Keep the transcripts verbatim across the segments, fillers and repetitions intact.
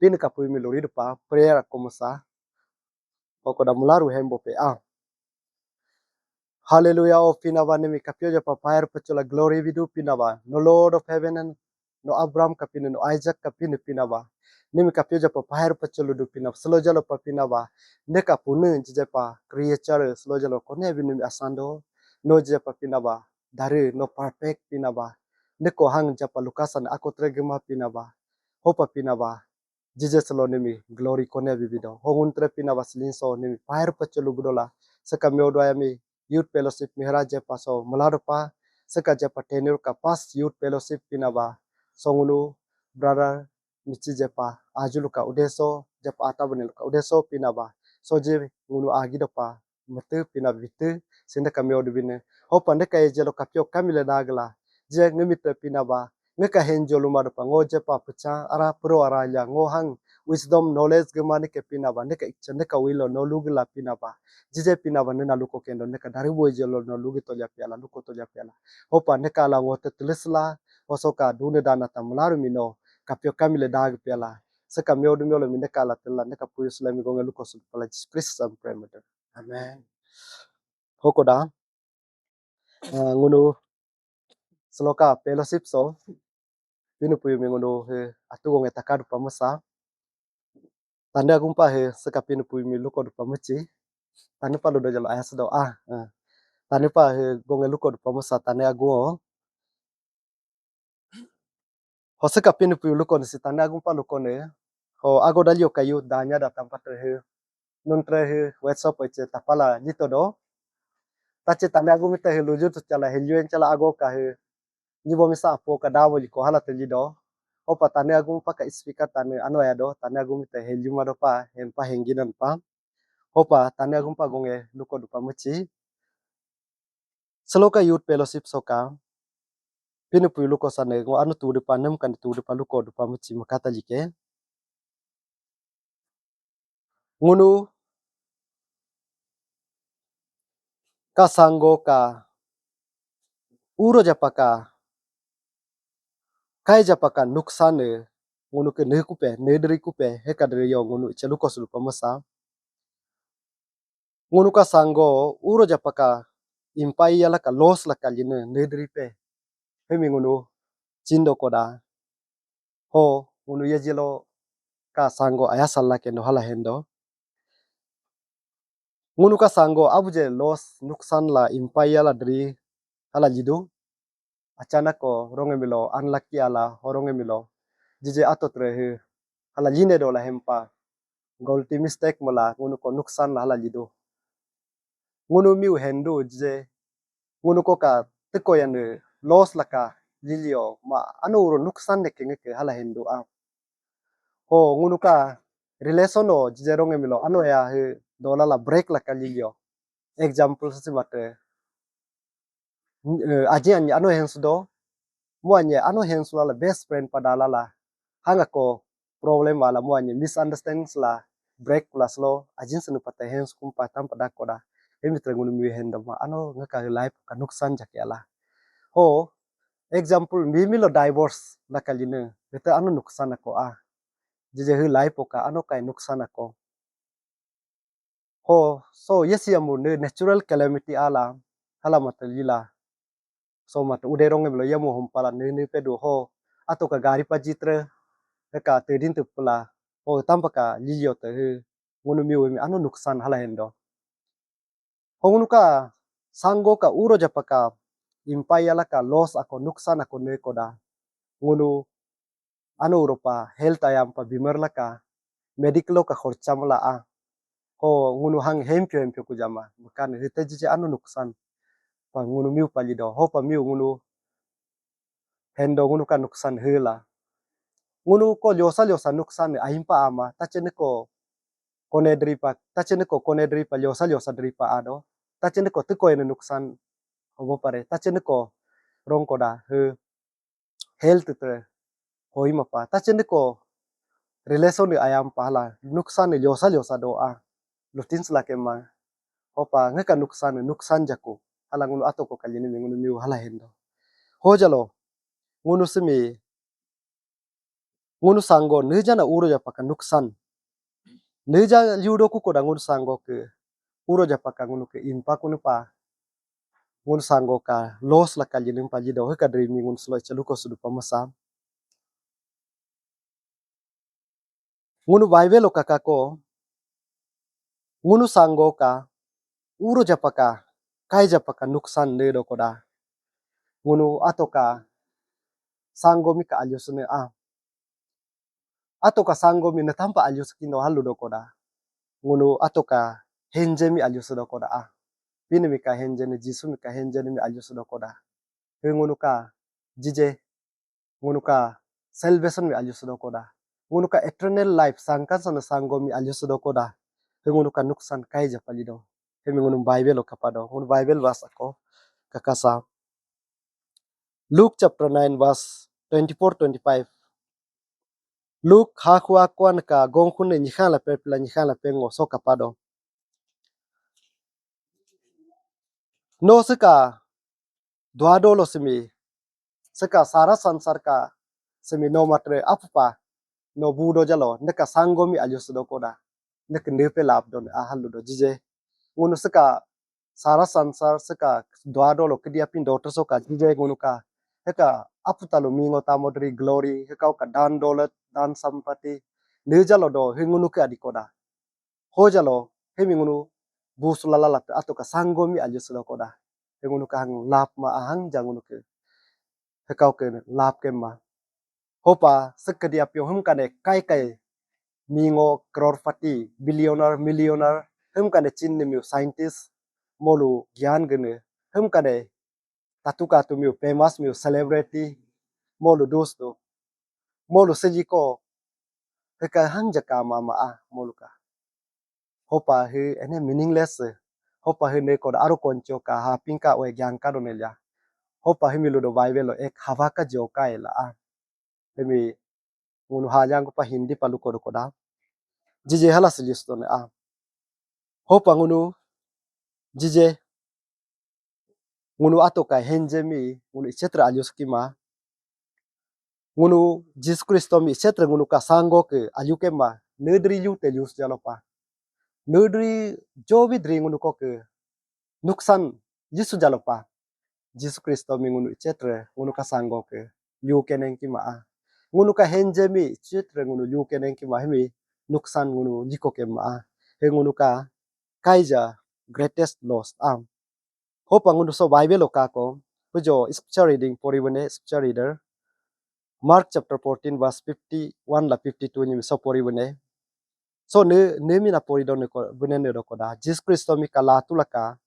Pinii ka puyu mi lori dupa prayer komusa. Hokoda mularu hembo pe a. Hallelujah, oh Pinii Aba, nimi kapyo japa pair pachola glory bidu Pinii Aba. No Lord of heaven and no Abraham ka Pinii, no Isaac ka Pinii Pinii Aba. Nimi kapyo japa pair pacholu du Pinii Aba. Selo jalo pa Pinii Aba. Niika punu jije pa creature selo jalo kone binu mi asando. No jije pa Pinii Aba. Darii no perfect Pinii Aba. Niiko hang japa lukasan ako tregema Pinii Aba. Hopa Pinii Aba. Jije selo nimi glory kone bibido. Hongun tre Pinii Aba silinso nimi pair pacholu budola. Siika miodo ayami youth fellowship mihra jepa so malado pa. Siika jepa tenure ka past youth fellowship Pinii Aba. So ngunu brother michi jepa ajulu ka udeso, jepa ata banil ka udeso Pinii Aba. So je ngunu agido pa mate Pinii Aba bitu, sinde ka miodu bine. Hopa niika ye jelo kapyo kamile dagla. Je ngiimi te Pinii Aba. Ngiika henjo luma dopa ngo jepa pucha, ara pro ara ya ngo hang. Wisdom, knowledge gema niike Pinii Aba. Niika icha, niika wilo no lugila Pinii Aba. Jije Pinii Aba niina luko kendo, niika daribo jelo no lugi tolya piala, luko tolya piala. Hopa niika la ngo te tilisla, hoso ka dune dana tamlaru mino. Kapyo kamile dag piala. Siika miodu miolo mi niika la tela, niika puyu sula mi gonge luko su pala Jesus Christ am prayer matter. Amen. Hokoda. Ah, ngunu selo ka fellowship so. Pinii puyu mi ngunu he atu gonge takadu pamusa. Tanii agumpa he siika Pinii puyu mi luko dupa muchi. Tanii pa ludo jalo ayas do ah. Eh. Tanii pa he gonge luko dupa musa Tanii agu. Ho siika Pinii puyu luko ni si Tanii agumpa luko ni. Ho ago dalio kayu danya da tampa tre he. Nuntre he WhatsApp iche tapala jito do. Tache Tanii agu mita he luju tu chala he luen chala ago ka he. Nyibo misa apo ka dabo liko hala te lido. Hopa Tanii agu pa ka speaker Tanii ano ya do. Tanii agu mita he luma do pa hempa henginan pa. Hopa Tanii agu pa gonge luko dupa muchi. Selo ka youth fellowship soka. Pinii puyu luko sane ngo anu tu dupa nem kan tu dupa luko dupa muchi makata like. Ngunu ka sango ka uro japa ka kai japa ka nuksan ne ngunu ke ne kupe, ne dri kupe, he ka dri yo ngunu iche luko sulu pa masa. Ngunu ka sango uro japa ka impai yala ka loss la ka line ne dri pe. Hemi ngunu chindo koda. Ho, ngunu yajilo ka sango ayasal la kendo hala hendo. Ngunu ka sango abuje loss nuksan la impai yala dri hala lidu. Achanak ko ronge milo unlucky ala ho ronge milo. Jije ato tre he hala line do la hempa. Golti mistake mala ngunu ko nuksan la hala lidu. Ngunu miu hendu jije ngunu ko ka tiko yan loss la ka lilio ma ano uro nuksan ne kenge ke hala hendu a. Ho ngunu ka relation o jije ronge milo ano ya he dola la break la ka lilio. Example sasi mate. Eh, aji anye ano hensu do. Mo anye ano hensu la best friend pada la la. Hanga ko problem wala mo anye misunderstandings la break la selo ajin senu pata hensu kumpa tam pada koda. Hemi tre ngunu mi hendo ma ano ngiika life ka nuksan jake ala. Ho example mi milo divorce la ka line. Bete ano nuksan ako a. Jije he life ka ano kai nuksan ako. Ho, so yes yamu ne natural calamity ala hala mata lila. So mata ude ronge milo yamu hom pala ne ne pedu ho ato ka gari pa jitre ka te din te pula ho tampa ka lilio te he ngunu miu mi ano nuksan hala hendo. Ho ngunu ka sango ka uro japa ka impai yala ka loss ako nuksan ako ne koda. Ngunu ano uro pa health ayam pa bimar la ka medical ka khorcha mala a. Ho ngunu hang hempyo hempyo kujama. Bukan hita jije ano nuksan. Pa ngunu miu pa lido. Ho pa miu ngunu hendo ngunu ka nuksan hela. Ngunu ko liosa liosa nuksan aimpa ama. Tache ne ko kone dripa. Tache ne ko kone dripa liosa liosa dripa ado. Tache ne ko tiko ene nuksan. Hobo pare. Tache ne ko rong koda he health te hoi mapa. Tache ne ko relation ni ayam pa hala nuksan ni liosa liosa do a. Lutin sila ke ma. Hopa ngiika nuksan ni nuksan jako. Hala ngunu ato ko kali ni ngunu miu hala hendo. Ho jalo. Ngunu simi Ngunu sanggo neja na uro japa ka nuksan. Neja liudo kuko da ngunu sanggo ke uro japa ka ngunu ke impa kunu pa. Ngunu sanggo ka loss la ka lilim pa lido he ka dri mi ngunu selo icha luko sudu pa masa. Ngunu Bible lo kakako, ngunu sanggo ka uro japa ka, kai japa ka nuksan ne do koda. Ngunu ato ka sanggo mi ka alyo sene a. Ato ka sanggo mi ne tampa alyo sekindo halu do koda. Ngunu ato ka henje mi alyo sedo koda a. Pini mi ka henje ne Jisu mi ka henje ne mi alyo sedo koda. He ngunu ka jije, ngunu ka salvation mi alyo sedo koda. Ngunu ka eternal life sangkan sana sanggo mi alyo sedo koda. He ngunu ka nuksan kai japa lido. He mi ngunu Bible lo kapado. Ngunu Bible verse ako kakasa. Luke chapter nine verse twenty-four, twenty-five. Luke ha hua kuan ka gong kun ne nyihan la pe pila nyihan la pe ngo so kapado. No seka dua dolo semi. Seka sara sansar ka semi no matre apupa. No budo jalo, neka sanggo mi alyo sedo koda. Neka nepe lap don ahal do jije. Ngunu seka sara sansar seka dua dolo kedia pin doto so ka jije ngunu ka. Heka aputa lo mingo tamo dari glory, heka ka dan dolet, dan sampati. Neja lo do, he ngunu ke adikoda. Hoja lo, he mi ngunu busulala ato ka sanggo mi alyo sedo koda. He ngunu ka hang lap ma ahang ja ngunu ke. Hekau ke lap ke ma. Hopa sekedi apio hem kane kai kai mingo crorepati, billionaire, millionaire, hem kane chin ne miu scientist, molu gyan gene, hem kane tatu katu miu famous miu celebrity, molu dus tu, molu sejiko, heka hang jaka mama ah, molu ka. Hopa he ene meaningless. Hopa he ne koda aro koncho ka ha pingka we gyang ka do ne lya. Hopa he mi ludo Bible lo ek hawa ka jo ka ela a. He mi ngunu ha jang pa Hindi pa luko do koda. Jije hala silis do ne a. Hopa ngunu jije ngunu ato ka henje mi ngunu ichetra alyo sukima. Ngunu Jisu Kristo mi ichetra ngunu ka sanggo ke alyu ke ma. Nedri lyu te lyu jalo pa. Nedri jobi dri ngunu ko ke nuksan Jisu jalo pa. Jisu Kristo mi ngunu ichetra ngunu ka sanggo ke lyu ke neng kima a. Ngunu ka henje mi ichetra ngunu lyu ke neng kima he mi nuksan ngunu liko ke ma a. He ngunu ka kaija greatest loss am. Hopa ngunu so Bible lo kako, pujo scripture reading pori bune scripture reader. Mark chapter fourteen verse fifty-one la fifty-two ni so pori bune. So ne, ne mi na pori do ne ko, bune ne do koda. Jisu Kristo mi ka latu laka,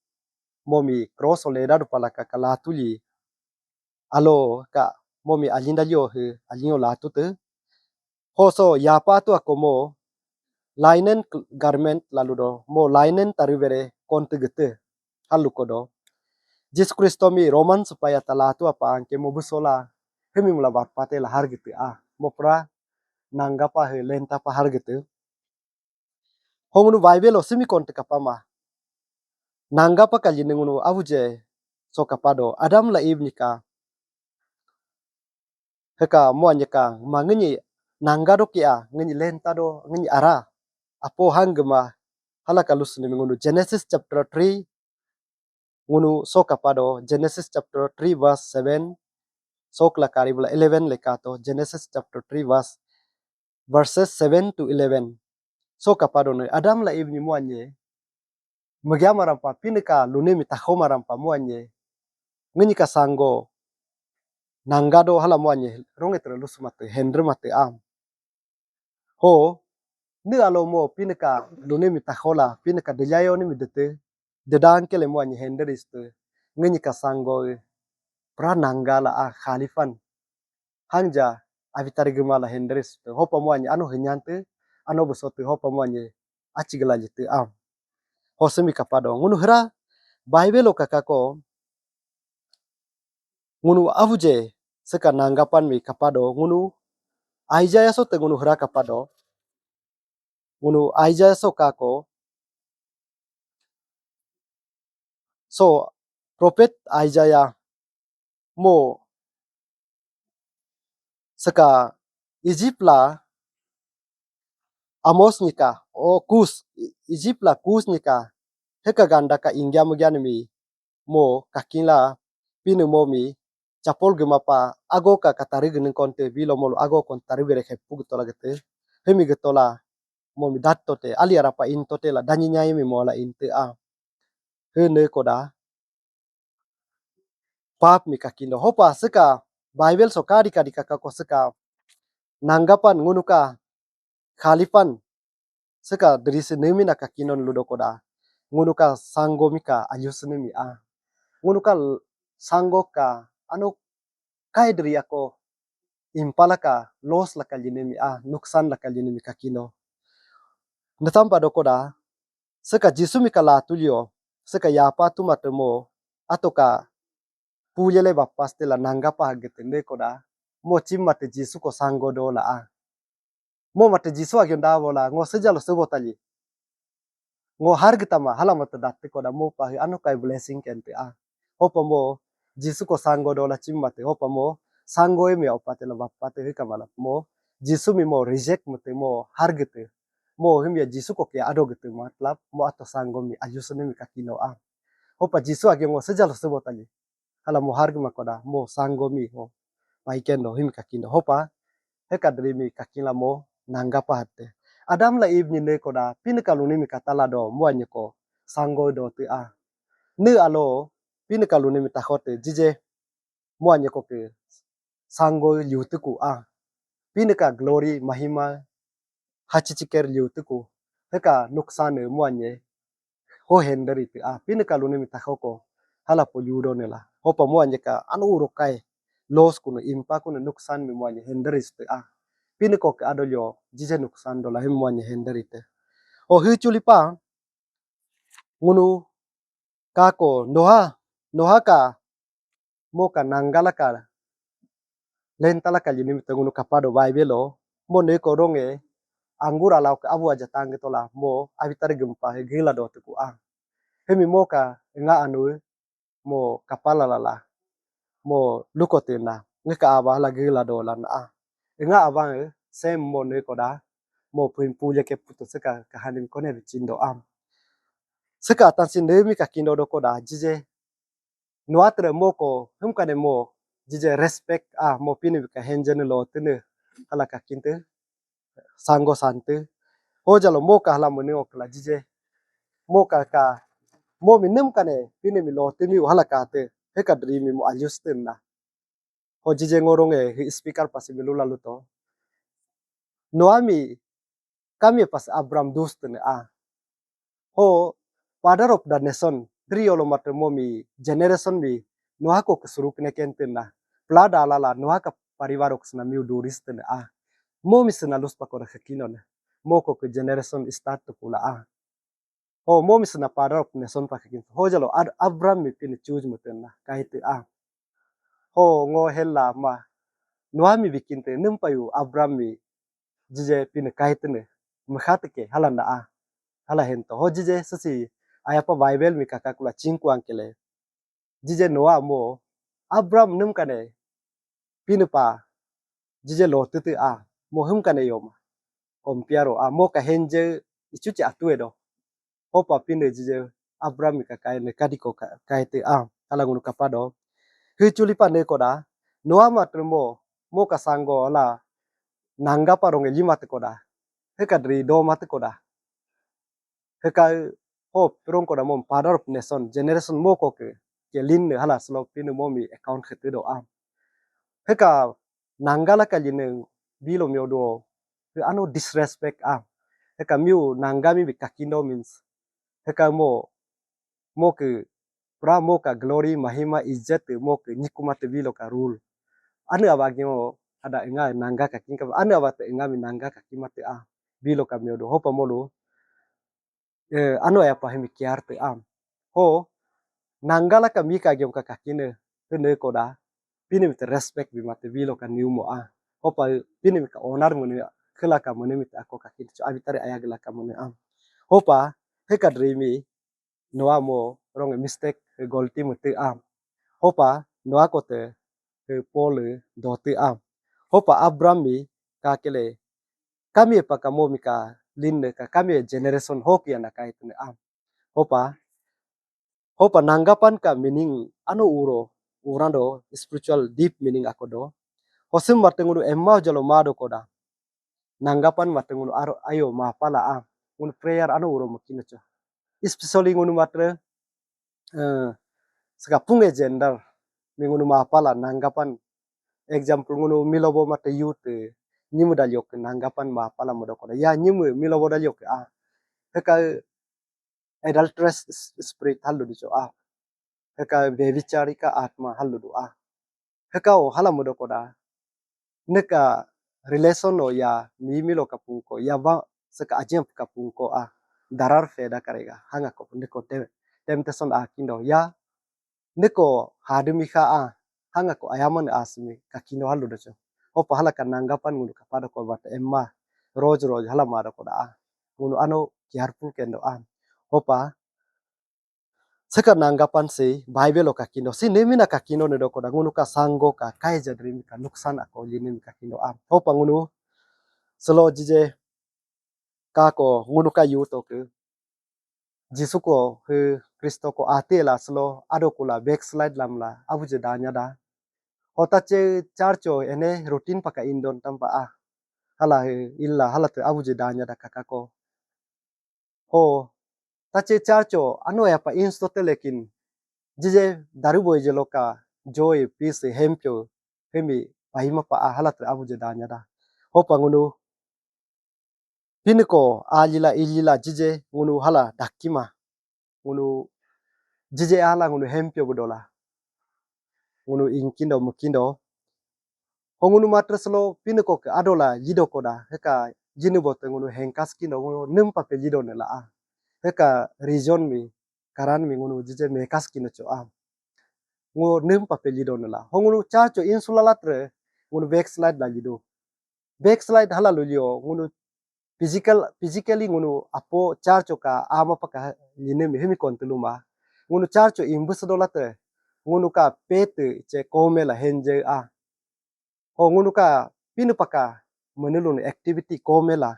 mo mi cross o leda dupa laka ka latu li. Alo ka mo mi alinda lio he, alinyo latu te. Hoso yapa tu ako mo linen garment lalu do, mo linen taribere konte gete halu kodo. Jisu Kristo mi Roman supaya talatu apa angke mo busola hemi mula barpate la har gete a, mo pra nangga pa he lenta pa har gete. Ho ngunu Bible lo simi konte kapama. Nangga pa kali ne ngunu abuje so kapado Adam la Eve nika. Heka mo anyeka ma ngenyi nangga do kia, ngenyi lenta do, ngenyi ara. Apo hang gema hala kalus ni ngunu Genesis chapter three ngunu so kapado Genesis chapter three verse seven sok la kari bula eleven lekato Genesis chapter three verse verses seven to eleven. So kapado ne Adam la Eve ni mo anye. Megya marampa pineka lune mi taho marampa mo anye. Ngenyi ka sanggo. Nangga do hala mo anye. Ronge tere lusu mate, hendre mate am. Ho, ne alo mo pineka lune mi taho la, pineka delyayo ni mi dete. Dedang kele mo anye hendre iste. Ngenyi ka sanggo. Pra nangga la a khalifan. Hangja avitari gema la hendre iste. Hopa mo anye ano henyante, ano besote hopa mo anye achigla jete am. Hosemi kapado. Ngunu hera Bible lo kakako ngunu abuje seka nanggapan mi kapado ngunu Isaiah so te ngunu hera kapado. Ngunu Isaiah so kako. So prophet Isaiah mo seka Egypt la Amos nika, o Kus, Egypt la Kus nika, hiika ganda ka ingya mugyan mi, mo kakinla, Pinii mo mi, chapol gumapa, ago ka katari gunung konte, bilo molu ago kon tari bere hepu gutola gete, hemi gutola, mo mi dat tote, ali arapa in tote la, danyi nyai mi mola inte a. Hene koda, pap mi kakindo. Hopa siika Bible so kadi kadi kaka ko siika nanggapan ngunuka khalipan siika dri si nemi na kakinon ludo koda. Ngunuka sango mika ayus nemi a. Ngunuka sango ka ano kai dri ako impala ka loss la ka linemi a, nuksan la ka linemi kakino. Netampa dokoda, siika Jisu mika la tulio, siika yapa tuma temo, atoka pulele bapas te la nangga pa hagete ne koda, mo chimma te Jisu ko sango do la a. Mo mate Jisu agyon da bola, ngo sejalo sebo tali. Ngo har gitama, hala mate datte koda mo pa ano kai blessing kente a. Hopa mo, Jisu ko sango do la chimma te, hopa mo, sango e mi opa te la bappa te hika mala mo, Jisu mi mo reject mate mo har gete. Mo him ya Jisu ko ke ado gete matlab, mo ato sango mi ayus ne mi kakino a. Hopa Jisu agyon ngo sejalo sebo tali. Hala mo har gima koda, mo sango mi ho. Paiken do, him kakindo. Hopa, hiika dri mi kakin la mo, nangga pa hatte. Adam la Eve ni ne koda, Pinii ka luni mi katala do, mo anye ko, sango do te a. Ne alo, Pinii ka luni mi tahote, jije, mo anye ko ke, sango liu tuku a. Pinii ka glory, mahima, hachi chiker liu tuku. Hiika nuksan ne mo anye, ho hender ite a, Pinii ka luni mi taho ko, hala po yudo ne la. Hopa mo anye ka, ano uro kai, loss kuno, impa kuno, nuksan mi mo anye hender ite a. Pinii ko ke ado lyo, jije nuksan do la, him mo anye hender ite. O hi chulipa, ngunu, kako, Noha, Noha ka, mo ka nangga la ka, lenta la ka lini mi tengunu kapado Bible lo, mo ne ko ronge, anggur alau ke abu aja tang tola, mo, abitar gempa he gila do tuku a. Hemi mo ka, nga anu, mo kapala lala, mo luko tena, nge ka aba la gila do la na a. Nga aba, sem mo ne koda, mo puin pulya ke putu siika, kahani mi kone bichindo am. Siika atan si ne mi kakindo do koda, jije, Noa tere mo ko, hum kane mo, jije respect, ah, mo Pinii ka henjene lo tene, hala kakinte, sango sante. Hojalo mo ka hala mene okla jije. Mo ka ka, mo mi num kane, Pinii mi lo temi hala kate, hiika dri mi mo ayus tenna. Ho jije ngorong e, hi speaker pasi milu lalu to. Noa mi, kami pas Abram dus tene a. Ho, father of the nation, dri olo mate mo mi generation mi, Noa ko ke suruk ne kenten na. Pla da la la, Noa ka parivar ok sena miu duris tene a. Mo mi sena lus pakora ke kino ne. Mo ko ke generation start to pula a. Ho, mo mi sena father of nation pa ke kin. Hojalo, Ad-, Abram mi Pinii choose mo ten na, kaite a. Ho, ngo hella ma. Noa mi bikinte, num payu Abram mi, jije Pinii kaitene, mekhat ke, hala na a, hala hento. Ho jije sesi, ayapa Bible mi kaka kula chingkuang kele. Jije Noa mo, Abram num kane, Pinii pa, jije lo tete a, mo hum kane yoma. Kompiaro a, mo ka henje, ichuchi atue do. Hopa Pinii jije Abram mi ka kai ne kadiko ka-, kaite a, ala ngunu kapado. Hi chulipa ne koda, Noa matre mo, mo ka sango la, nangga parong e lima te koda. Hiika dri do mate koda. Hiika ho prong koda mo father of nation, generation mo ko ke, ke lin ne hala slo Pinii mo mi account khete do a. Hiika nangga la ka lin ne bilo mio do, ke ano disrespect a. Hiika miu nangga mi bi kakindo means. Hiika mo, mo ke pra mo ka glory, mahima, izzat, mo ke nyikuma te bilo ka rule. Anu aba gyo ada enga nangga ka king ka, anu aba te enga mi nangga ka kima te a. Bilo ka mio do. Hopa molu, eh, ano ayapa hemi kiar te am. Ho, nangga la ka mi ka gyo ka kakine, te ne koda, Pinii mi te respect bi mate bilo ka niu mo a. Hopa, Pinii mi ka honor mo ne, kela ka mo ne mi te ako ka kin, cho abitare ayag la ka mo ne am. Hopa, hiika dri mi, Noa mo, rong mistake, golti mo te am. Hopa, Noa ko te, he Paul, do te am. Hopa, Abram mi, Ka kele, kami pa ka mo mi ka lin ne ka kami generation ho ki ana kai tene am. Hopa, hopa nanggapan ka meaning ano uro, urando spiritual deep meaning ako do. Hosim mate ngunu emma jalo ma do koda. Nanggapan mate ngunu aro ayo ma pala am. Ngunu prayer ano uro makino cho. Especially ngunu matre, eh, saka punge gender mi ngunu ma pala nanggapan. Example ngunu milobo mate youth, eh, nyimu dalyok nanggapan ma pala modo koda. Ya nyimu milobo dalyok ah. Heka adulterous s-, spirit halu dicho ah. Heka bebichari ka atma halu du ah. Heka o hala modo koda. Neka relation o ya mimilo ka pungko, ya ba seka ajem ka pungko ah. Darar feda karega, hanga ko neko tem-, temptation akindo ya. Neko hadumi kha ah, hanga ko ayaman asmi kakindo halu docho. Hopa hala ka nanggapan ngunu kapada ko bata emma. Roj roj hala mada koda ah. Ngunu ano careful kendo ah. Hopa seka nanggapan si Bible o kakindo. Si nemi na kakindo ne do koda ngunu ka sango ka kaija drimi ka nuksan ako li nemi kakindo am. Hopa ngunu selo jije kako ngunu ka yuto ke. Jisu ko he Kristo ko ate la selo ado kula backslide lam la abuje danya da. Hota che church o ene routine paka indon tampa ah. Hala he illa hala te abuje danya da kakako. Ho, tache church o ano ya pa insto te lekin jije daru boy je loka joy, peace, hempyo, hemi pahima pa a hala te abuje danya da. Hopa ngunu piniko alila ilila jije ngunu hala dakima. Ngunu jije ala ngunu hempyo budola. Ngunu inkindo mukindo. Ho ngunu matre selo piniko ke adola lido koda. Heka jini bote ngunu hengkas kindo ngunu nempa pe lido nela ah. Heka reason mi, karan mi ngunu jije mekas kindo cho ah. Ngunu nempa pe lido nela. Ho ngunu church o insula latre ngunu backslide la lido. Backslide hala lulio ngunu physical, physically ngunu apo church o ka ama paka linem hemi kontuluma. Ngunu church o imbus dolate ngunu ka pete che kome la henje ah. Ho ngunu ka pinu paka menulun activity kome la.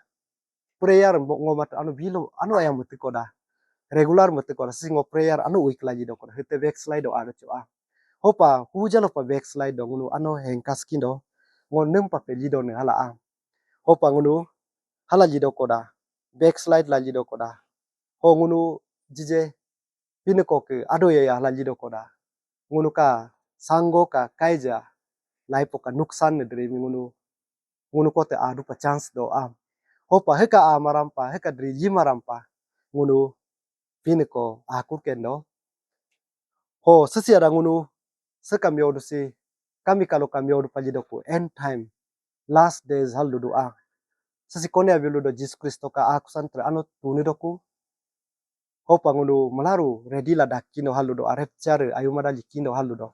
Prayer bo ngo mat anu bilo anu ayam mutikoda. Regular mutikoda si ngo prayer anu week la lido koda. Hete backslide do anu cho ah. Hopa hujalo pa backslide do ngunu ano hengkas kindo. Ngo nempa pe lido ne hala ah. Hopa ngunu hala lido koda. Backslide la lido koda. Ho ngunu jije piniko ke ado ya ya hala lido koda. Ngunu ka sango ka kaija laipo ka nuksan ne drimi ngunu. Ngunu kote adu pa chance do am. Hopa heka amarampa, heka dri limarampa. Ngunu piniko akur kendo. Ho sisi ada ngunu seka miodu si kami kalo ka miodu pa lido ku end time. Last days hal dudu ah. Sisi kone abilu do Jisu Kristo ka aku santre ano tuni doku. Hopa ngunu malaru ready la dakindo halu do, a rapture ayu mada likindo halu do.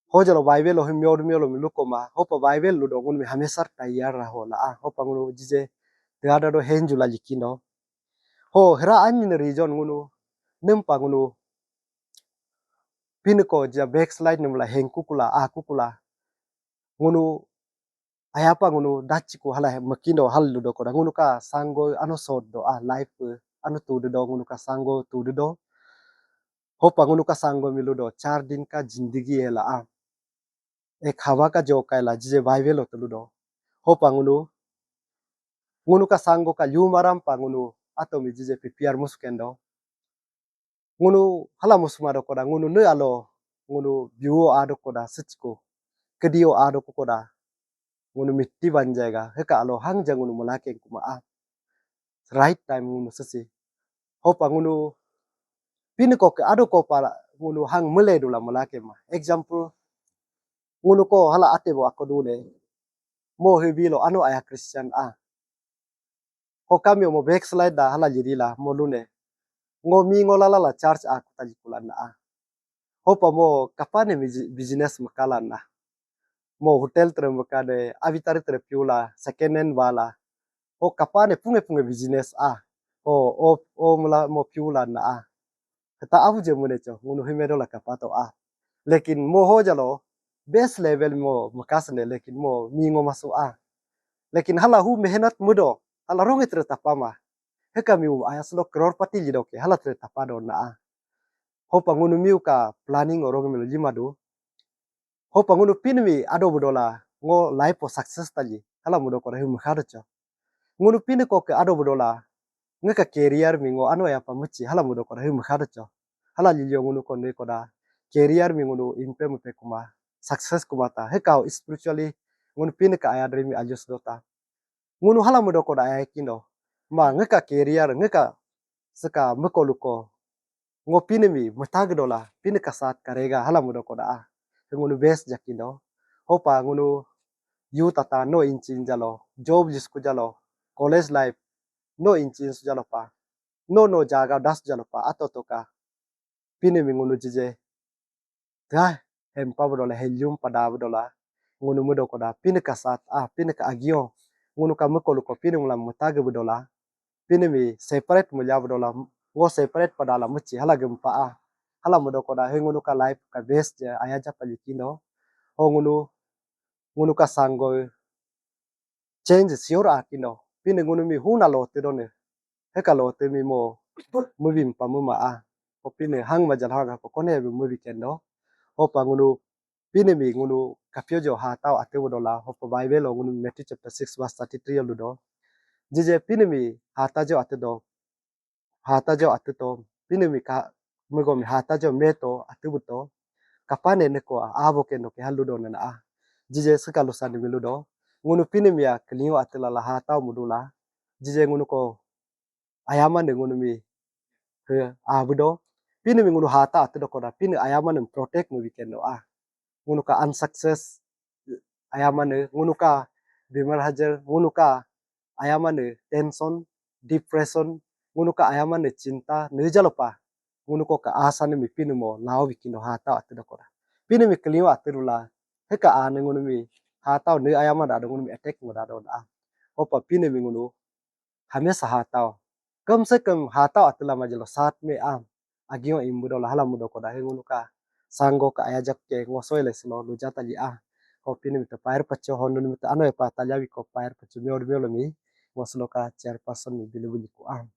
Hojalo Bible lo himyo do miolo miluko ma. Hopa Bible lu do ngunu mi hamesar tayar raho la ah. Hopa ngunu jije tiada do henju la likindo. Ho hera anyi ne reason ngunu nempa ngunu piniko ja backslide nemla hengkukula akukula. Ngunu ayapa ngunu dachi ku hala makindo hal ludo koda ngunu ka sango ano sot do ah life ano tudu do ngunu ka sango tudu do. Hopa ngunu ka sango milu do char din ka jindigi ela ah. Ek hawa ka jo kaila jije Bible lo tulu do. Hopa ngunu ngunu ka sango ka liu marampa ngunu ato mi jije pipiar musukendo. Ngunu hala musuma do koda ngunu ne alo ngunu biu ado koda sechiko kedio ado koda ngunu mitti banjaiga heka alo hangja ngunu mulaken kuma ah. Right time ngunu sesi. Hopa ngunu piniko ke ado ko pala ngunu hang mele dula mulake ma. Example ngunu ko hala ate bo ako dule. Mo hibilo ano aya Christian ah. Ho kami mo backslide da hala lirila mo lune. Ngo mi ngo lala la church aku tali kulana ah. Hopa mo kapane business makalana. Mo hotel tre makade abitari tre piula second hand wala. Ho kapane punge punge business ah. Ho o o mula mo piula na ah. Kata abu je mune cho ngunu himedo la kapato ah. Lekin mo ho jalo best level mo makas ne, lekin mo mi ngo masu a. Lekin hala hu mehnat mudo, hala rong itre tapama. Heka mi u ayas lo crorepati lido ke, hala tre tapado na a. Hopa ngunu miu ka planning orong mi lo lima do. Hopa ngunu Pinii mi ado budola ngo life o success tali. Hala mudo koda hu mkhado cho. Ngunu Pinii ko ke ado budola ngiika career mi ngo ano ya pa muchi, hala mudo koda hu mkhado cho. Hala lilio ngunu ko ne koda career mi ngunu impe mupe kuma, success kuma ta. Heka spiritually ngunu Pinii ka aya dri mi ajus dota. Ngunu hala mudo koda aya kindo. Ma ngiika career, ngiika siika mukolu ko ngo Pinii mi mutag dola, Pinii ka sat karega, hala mudo koda a. Ngunu best jakindo. Hopa ngunu yu tata no inchin jalo, job jisku jalo, college life no inchin su jalo pa. No no jaga das jalo pa, ato toka. Pinii mi ngunu jije. Ta hem pa budola, helium pada budola. Ngunu mudo koda Pinii ka sat a, Pinii ka agio. Ngunu ka mukolu ko Pinii mula mutag budola. Pinii mi separate mulya budola, ngo separate padala muchi, hala gempa a. Hala mudo koda he ngunu ka life ka best je aya japa likindo. Ho ngunu, ngunu ka sango change sure a kindo. Pinii ngunu mi huna lo te done. Heka lo te mi mo mubi mpa muma a. Ho Pinii hang majal hanga ko kone bi mubi kendo. Hopa ngunu Pinii mi ngunu kapyo jo hatao ate budola. Hopa Bible o ngunu Matthew chapter six verse thirty-three ludo. Jije Pinii mi hata jo ate do. Hata jo ate to. Pinii mi ka migo mi hata jo me to ate buto. Kapane ne ko abo kendo ke haludo na a. Jije siika lusa ni mi ludo. Ngunu Pinii mi a klingo ate lala hatao mudula. Jije ngunu ko ayama ne ngunu mi he abudo. Pinii mi ngunu hata ate do koda Pinii ayama ne protect mu weekend do a. Ngunu ka unsuccess ayama ne, ngunu ka bimar hajar, ngunu ka ayama ne tension, depression, ngunu ka ayama ne chinta ne jalo pa. Ngunu ko ka asa ne mi Pinii mo lao weekend do hata ate do koda. Pinii mi klingo ate dula. Heka a ne ngunu mi hatao ne ayama da do ngunu mi attack mo da do da. Hopa Pinii mi ngunu hamesa hatao. Kam se kam hatao ate lama jalo sat me am. Agio imbudola hala mudo koda he ngunu ka sango ka aya jak ke ngo soile silo luja tali a. Ko Pinii mi te pair pacho, hondun mi te ano e pa tali abi ko pair pacho mi or mi olo mi. Ngo silo ka chairperson mi bilu bilu ku am.